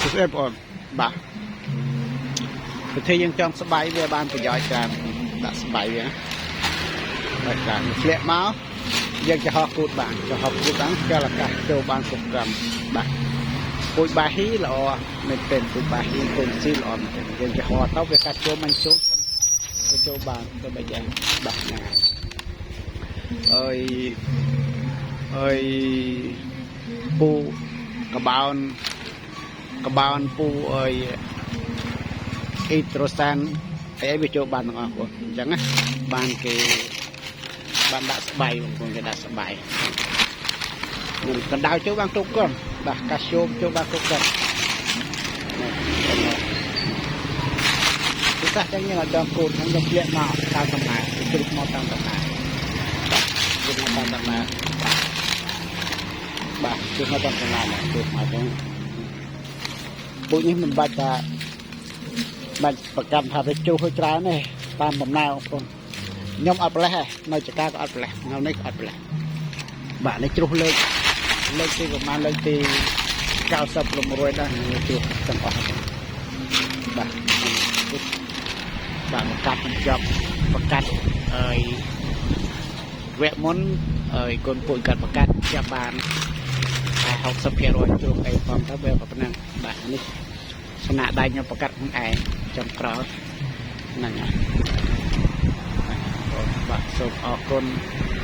សួស្តីបងប្អូនបាទវិធីយើងចង់ស្បៃវាបានប្រយោជន៍ច្រើនដាក់ស្បៃវាបាទការធ្លាក់មកយើងចំហគូតបានចំហគូតបានខ្យល់អាកាសចូលបានគ្រប់គ្រាន់បាទពូជបាហ៊ីល្អមែនទែនពូជបាហ៊ីពូជស៊ីល្អមែនទែនយើងចំហទៅវាកាត់ចូលមិនចូលទៅចូលបានទៅបីយ៉ាងបាទហ្នឹងហើយអើយអើយពូកបោនកបោនពូអើយអ៊ីត្រូសានអីអីវាចូលបានទាំងអស់បងអញ្ចឹងណាបានគេបានដាក់ស្បៃបងប្អូនគេដាក់ស្បៃនឹងកណ្ដៅចូលបានគ្រប់គ្រាន់បាទកាល់ស្យូមចូលបានគ្រប់គ្រាន់នេះពិសេសចឹងយើងអត់ចង់គូតហ្នឹងយើងធ្លាក់មកតាមដំណើរជ្រុះមកតាមដំណើរបាទជ្រុះមកតាមដំណើរបាទជ្រុះមកតាមដំណើរជ្រុះមកចឹងពូជនេះមិនបាច់ថាបាច់ប្រកាន់ថាវាជ្រុះឲ្យច្រើនទេតាមដំណើរបងប្អូនខ្ញុំអត់ប្រលេះទេនៅចកាក៏អត់ប្រលេះនៅនេះក៏អត់ប្រលេះបាទនេះជ្រុះលើកលើកទីប្រហែលលើកទី90 100ដែរជ្រុះទាំងអស់បាទបាទមកកាត់មិនចប់ប្រកាត់អើយវគ្គមុនអើយកូនពូជកាត់ប្រកាត់ចាប់បានតែ60%ជ្រុះអីផងទៅវាប៉ុណ្ណឹងបាទនេះស្នាដៃខ្ញុំប្រកាត់ខ្លួនឯងចុងក្រោយហ្នឹងហើយបាទសូមអរគុណ